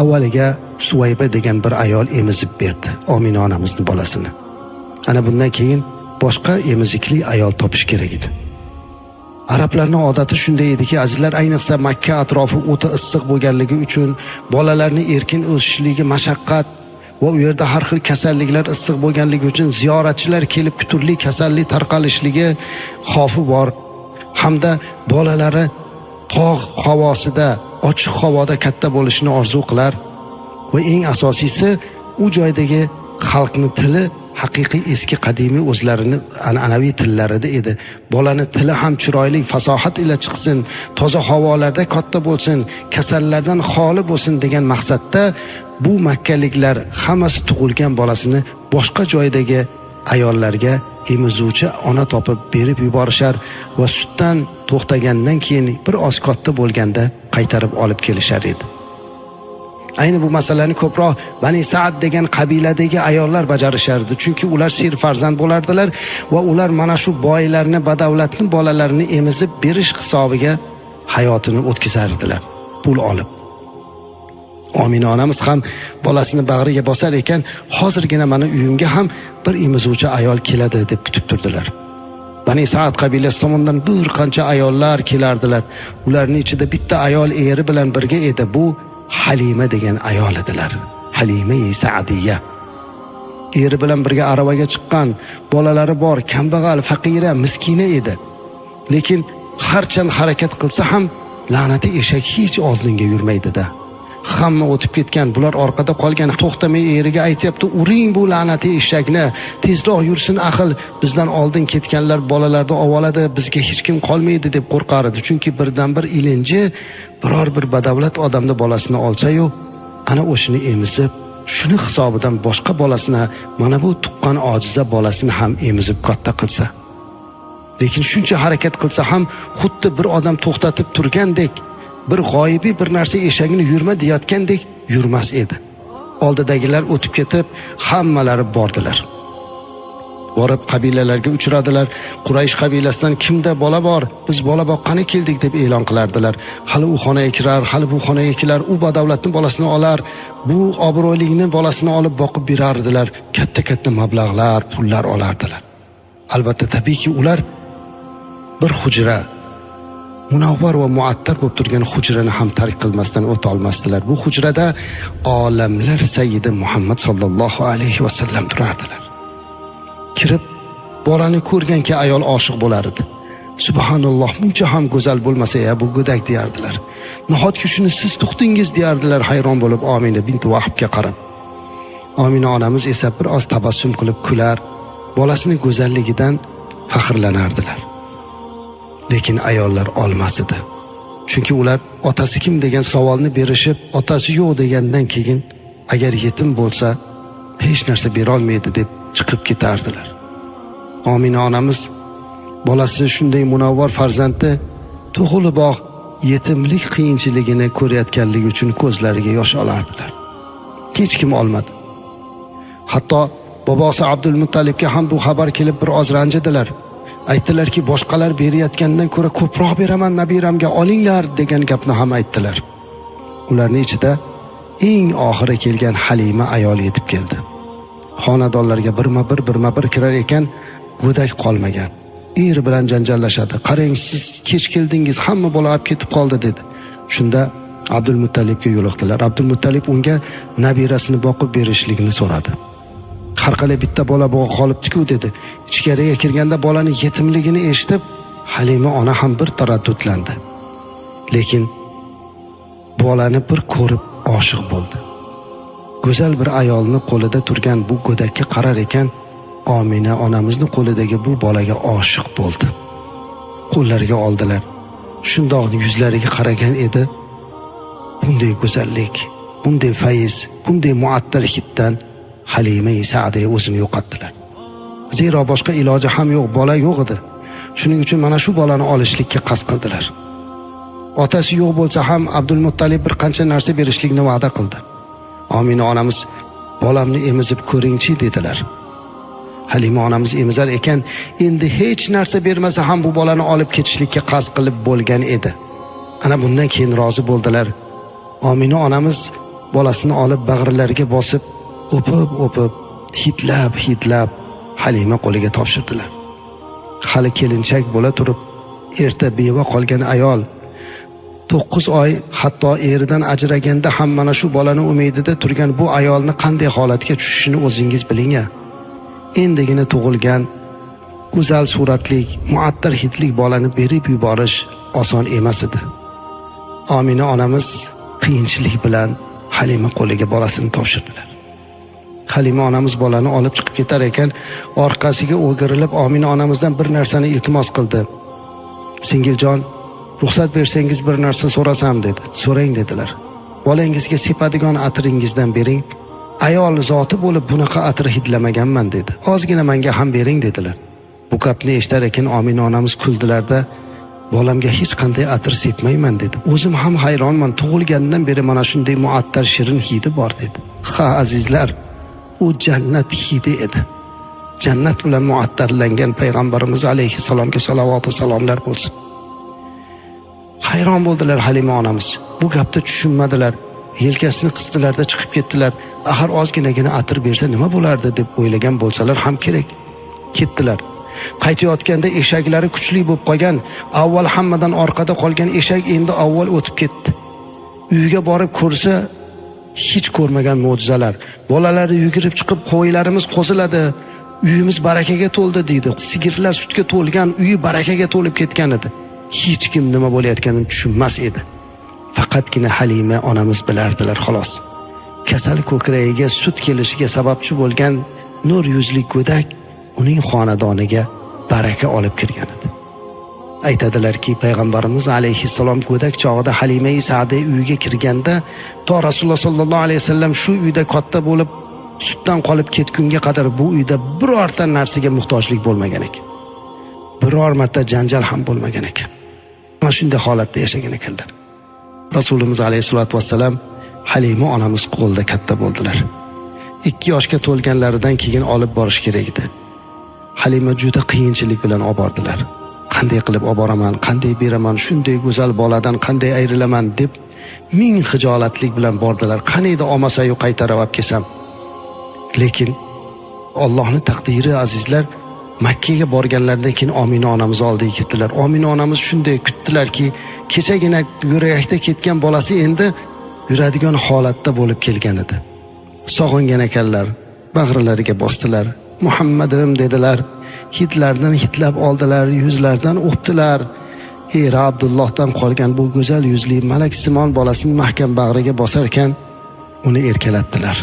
Avvaliga Suvayba degan bir ayol emizib berdi Omina onamizni bolasini. Ana bundan keyin boshqa emizikli ayol topish kerak edi. Arablarning odati shunday ediki, azizlar, ayniqsa Makka atrofi o'ta issiq bo'lganligi uchun bolalarni erkin o'sishligi mashaqqat va u yerda har xil kasalliklar issiq bo'lganligi uchun ziyoratchilar kelib turli kasallik tarqalishligi xavfi bor. Hamda bolalari tog' havosida, ochiq havoda katta bo'lishini orzu qilar va eng asosiysi u joydagi xalqning tili haqiqiy eski qadimiy o'zlarini an'anaviy tillarida edi. Bolani tili ham chiroyli fasohat ila chiqsin, toza havolarda katta bo'lsin, kasallardan xoli bo'lsin degan maqsadda bu makkaliklar hammasi tug'ilgan bolasini boshqa joydagi ayollarga emizuvchi ona topib berib yuborishar va sutdan to'xtagandan keyin bir oz katta bo'lganda qaytarib olib kelishar edi. Ayni bu masalani ko'proq Bani Sa'd degan qabiladagi ayollar bajarishardi. Chunki ular sir farzand bo'lardilar va ular mana shu boylarni, badavlatni bolalarini emizib berish hisobiga hayotini o'tkazardilar, pul olib. Omina onamiz ham bolasini bag'riga bosar ekan, hozirgina mana uyimga ham bir emizuvchi ayol keladi deb kutib turdilar. Bani Sa'd qabilasi tomonidan bir qancha ayollar kelardilar. Ularning ichida bitta ayol eri bilan birga edi. Bu Halima degan ayol edilar. Halima Sa'diya. Eri bilan birga aravaga chiqqan, bolalari bor, kambag'al, faqira, miskina edi. Lekin harchand harakat qilsa ham la'nati eshak hech oldinga yurmaydi-da. Hamma o'tib ketgan, bular orqada qolgan, to'xtamay eriga aytyapti: "Uring bu la'nati eshakni, tezroq yursin axil, bizdan oldin ketganlar bolalarni oladi, bizga hech kim qolmaydi" deb qo'rqar edi. Chunki birdan bir ilinji biror bir badavlat odamni bolasini olsa-yu, ana o'shini emizib, shuni hisobidan boshqa bolasini, mana bu tuqqan ojiza bolasini ham emizib katta qilsa. Lekin shuncha harakat qilsa ham xuddi bir odam to'xtatib turgandek, bir g'oyibiy bir narsa eshagini yurma deyotgandek yurmas edi. Oldidagilar o'tib ketib, hammalari bordilar. Borib qabilalarga uchradilar. Quraysh qabilasidan kimda bola bor, biz bola boqqani keldik deb e'lon qilardilar. Hali u xonaga kirar, hali bu xonaga kelar, u badavlatning bolasini olar, bu obro'likni bolasini olib boqib berardilar. Katta-katta mablag'lar, pullar olardilar. Albatta, tabiiyki ular bir hujra, munavvar va muattar bo'lib turgan hujrani ham tark qilmasdan o'ta olmasdilar. Bu hujrada olamlar sayyidi Muhammad sallallohu alayhi va sallam turardilar. Kirib bolani ko'rganki ayol oshiq bo'lar edi. Subhanalloh, buncha ham go'zal bo'lmasa ya bu go'dak deyardilar. Nahotki shuni siz tug'dingiz deyardilar hayron bo'lib Omina bint Vahbga qarab. Omina onamiz esa bir oz tabassum qilib kular, bolasini go'zalligidan faxrlanardilar. Lekin ayollar olmas edi. Chunki ular otasi kim degan savolni berishib, otasi yo'q degandan keyin agar yetim bo'lsa hech narsa bera olmaydi deb chiqib ketardilar. Omina onamiz bolasi shunday munavvar farzandi tug'iliboq yetimlik qiyinchiligini ko'rayotganligi uchun ko'zlariga yosh olardilar. Hech kim olmadi. Hatto bobosi Abdul Muttalibga ham bu xabar kelib bir oz ranjidilar. Aytdilarki, boshqalar berayotgandan ko'ra ko'proq beraman nabiramga, olinglar degan gapni ham aytdilar. Ularning ichida eng oxiri kelgan Halima ayol yetib keldi. Xonadonlarga birma-bir birma-bir kirar ekan, go'dak qolmagan. Eri bilan janjallashadi. Qarang, siz kech keldingiz, hamma bola olib ketib qoldi dedi. Shunda Abdul Muttalibga yo'liqdilar. Abdul Muttalib unga nabirasini boqib berishlikni so'radi. Har qalay bitta bola bo'g'a qolibdi-ku dedi. Ichkariga kirganda bolani yetimligini eshitib, Halima ona ham bir taraddudlandi. Lekin bolani bir ko'rib oshiq bo'ldi. Go'zal bir ayolni qo'lida turgan bu go'dakka qarar ekan, Omina onamizni qo'lidagi bu bolaga oshiq bo'ldi. Qo'llariga oldilar. Shundoq yuzlariga qaragan edi. Bunday go'zallik, bunday fayz, bunday muattar hiddan Halima Sa'diya o'zini yo'qotdilar. Zero boshqa iloji ham yo'q, bola yo'q edi. Shuning uchun mana shu bolani olishlikka qasd qildilar. Otasi yo'q bo'lsa ham Abdul Muttalib bir qancha narsa berishlikni va'da qildi. Omina onamiz bolamni emizib ko'ringchi dedilar. Halima onamiz emizar ekan, endi hech narsa bermasa ham bu bolani olib ketishlikka qasd qilib bo'lgan edi. Ana bundan keyin rozi bo'ldilar. Omina onamiz bolasini olib bag'rilariga bosib, o'pib-o'pib, hidlab-hidlab Halima qo'liga topshirdilar. Hali kelinchak bo'la turib erta beva qolgan ayol 9 oy hatto eridan ajraganda ham mana shu bolani umidida turgan bu ayolni qanday holatga tushishini o'zingiz biling-a. Endigina tug'ilgan go'zal suratlik, muattar hidlik bolani berib yuborish oson emas edi. Omina onamiz qiyinchilik bilan Halima qo'liga bolasini topshirdilar. Halima onamiz bolani olib chiqib ketar ekan, orqasiga o'girilib Omina onamizdan bir narsani iltimos qildi. Singiljon, ruxsat bersangiz bir narsa so'rasam dedi. So'rang dedilar. Bolangizga sepadigan atiringizdan bering. Ayol zoti bo'lib bunaqa atir hidlamaganman dedi. Ozgina menga ham bering dedilar. Bu gapni eshitar ekan Omina onamiz kuldilarda, bolamga hech qanday atir sepmayman dedi. O'zim ham hayronman, tug'ilgandan beri mana shunday muattar shirin hidi bor dedi. Ha azizlar, u jannat hidi edi. Jannat bilan muattarlangan payg'ambarimiz alayhissalomga salovat va salomlar bo'lsin. Hayron bo'ldilar Halima onamiz. Bu gapni tushunmadilar. Yelkasini qisdilarda chiqib ketdilar. Axir ozginagina atir bersa nima bo'lardi deb o'ylagan bo'lsalar ham kerak. Ketdilar. Qaytayotganda eshaklari kuchli bo'lib qolgan, avval hammadan orqada qolgan eshak endi avval o'tib ketdi. Uyga borib ko'rsa, hech ko'rmagan mo'jizalar. Bolalari yugurib chiqib, qo'ylarimiz qo'ziladi, uyimiz barakaga to'ldi deydi. Sigirlar sutga to'lgan, uyi barakaga to'lib ketgan edi. Hech kim nima bo'layotganini tushunmas edi. Faqatgina Halima onamiz bilardilar xolos. Kasal ko'kragiga sut kelishiga sababchi bo'lgan nur yuzli go'dak uning xonadoniga baraka olib kirgan edi. Aytadilarki, payg'ambarimiz alayhissalom go'dak chog'ida Halima-i Sa'diya uyiga kirganda, to Rasululloh sallallohu alayhi vasallam shu uyda katta bo'lib sutdan qolib ketgunga qadar bu uyda birorta narsaga muhtojlik bo'lmagan ekan. Biror marta janjal ham bo'lmagan ekan. Mana shunday holatda yashagan ekanlar. Rasulimiz alayhissalatu vassalam Halima onamiz qo'lida katta bo'ldilar. 2 yoshga to'lganlaridan keyin olib borish kerak edi. Halima juda qiyinchilik bilan olib bordilar. Qanday qilib olib boraman, qanday beraman, shunday go'zal boladan qanday ayrilaman deb ming xijolatlik bilan bordilar. Qaniydi olmasayu qaytarib olib kelsam. Lekin Allohning taqdiri azizlar, Makkaga borganlaridan keyin Omina onamiz oldiga ketdilar. Omina onamiz shunday kutdilarki, kechagina yurakda ketgan bolasi endi yuradigan holatda bo'lib kelgan edi. Sog'ingan ekanlar, bag'rilariga bosdilar. Muhammadim dedilar. Hidlardan hidlab oldilar, yuzlaridan o'pdilar. Eri Abdullohdan qolgan bu go'zal yuzli malak simon bolasini mahkam bag'riga bosar ekan, uni erkalatdilar.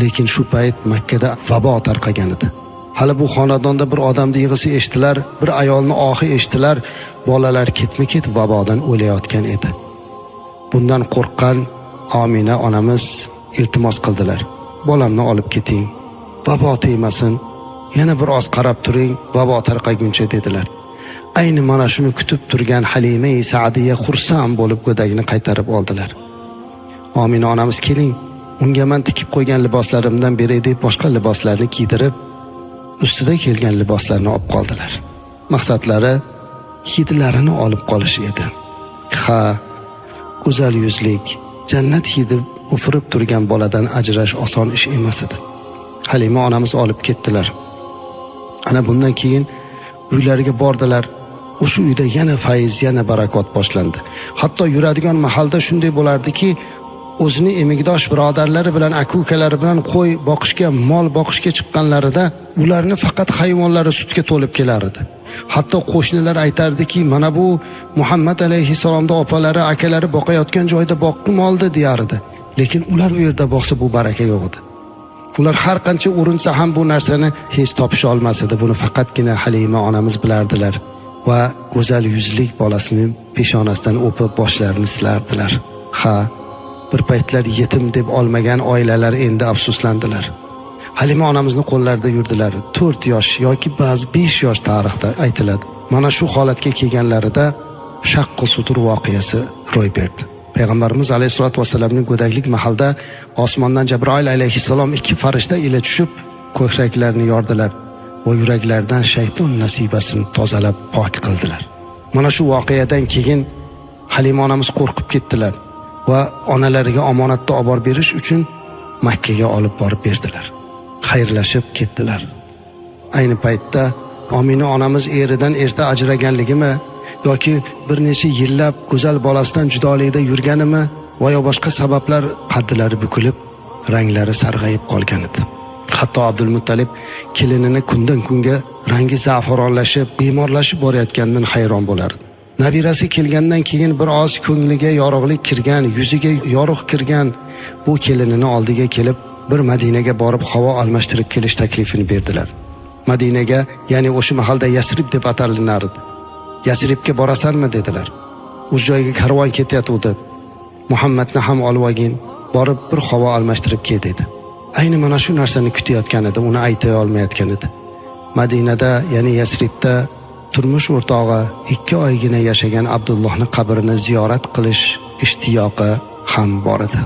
Lekin shu payt Makkada vabo tarqagan edi. Hali bu xonadonda bir odamni yig'isi eshitilar, bir ayolni ohi eshitilar, bolalar ketma-ket vabodan o'layotgan edi. Bundan qo'rqqan Omina onamiz iltimos qildilar. Bolamni olib keting, vabo tegmasin, yana bir oz qarab turing, vabo tarqaguncha dedilar. Ayni mana shuni kutib turgan Halima-i Sa'diya xursand bo'lib go'dakni qaytarib oldilar. Omina onamiz keling, unga men tikib qo'ygan liboslarimdan beray deb boshqa liboslarni kiydirib, ustida kelgan liboslarni olib qoldilar. Maqsadlari hidlarini olib qolish edi. Ha, go'zal yuzlik, jannat hidi ufurib turgan boladan ajrash oson ish emas edi. Halima onamiz olib ketdilar. Ana bundan keyin uylariga bordilar. O'sha uyda yana fayz, yana barakot boshlandi. Hatto yuradigan mahalda shunday bo'lardiki, o'zini emikdosh birodarlari bilan, aka-ukalari bilan qo'y boqishga, mol boqishga chiqqanlarida ularni faqat hayvonlari sutga to'lib kelar edi. Hatto qo'shnilar aytardiki, mana bu Muhammad alayhissalomning opalari, akalari boqayotgan joyda boqqim oldi deyar edi. Lekin ular u yerda boqsa bu baraka yo'q edi. Ular har qancha urinsa ham bu narsani hech topisha olmas edi. Buni faqatgina Halima onamiz bilardilar va go'zal yuzlik bolasini peshonasidan o'pib boshlarini silardilar. Ha, bir paytlar yetim deb olmagan oilalar endi afsuslandilar. Halima onamizni qo'llarida yurdilar. 4 yosh yoki ba'zi 5 yosh tarixda aytiladi. Mana shu holatga kelganlarida Shaqqu Sutur voqeasi ro'y berdi. Payg'ambarimiz alayhisolatu vasallamning go'daklik mahalda osmondan Jabroil alayhissalom 2 farishta ila tushib ko'kraklarini yordilar va yuraklaridan shayton nasibasini tozalab pok qildilar. Mana shu voqeadan keyin Halima onamiz qo'rqib ketdilar. Va onalariga omonatda olib borib berish uchun Makkaga olib borib berdilar. Xayrlashib ketdilar. Ayni paytda Omina onamiz eridan erta ajraganligimi yoki bir necha yillab go'zal bolasidan judolikda yurganimi va yo boshqa sabablar qaddilari bukilib, ranglari sarg'ayib qolgan edi. Hatto Abdulmuttalib kelinini kundan kunga rangi zafaronlashib, bemorlashib borayotganidan hayron bo'lardi. Nabirasi kelgandan keyin bir oz ko'ngliga yorug'lik kirgan, yuziga yorug' kirgan bu kelinini oldiga kelib, bir Madinaga borib havo almashtirib kelish taklifini berdilar. Madinaga, ya'ni o'sha mahalda Yasrib deb atalinardi. Yasribga borasanmi dedilar. O'sha joyga karvon ketayotgandi. Muhammadni ham olib olgin, borib bir havo almashtirib kel dedi. Ayni mana shu narsani kutayotgan edi, uni ayta olmayotgan edi. Madinada, ya'ni Yasribda turmush o'rtog'i 2 oygina yashagan Abdullohni qabrini ziyorat qilish ishtiyoqi ham bor edi.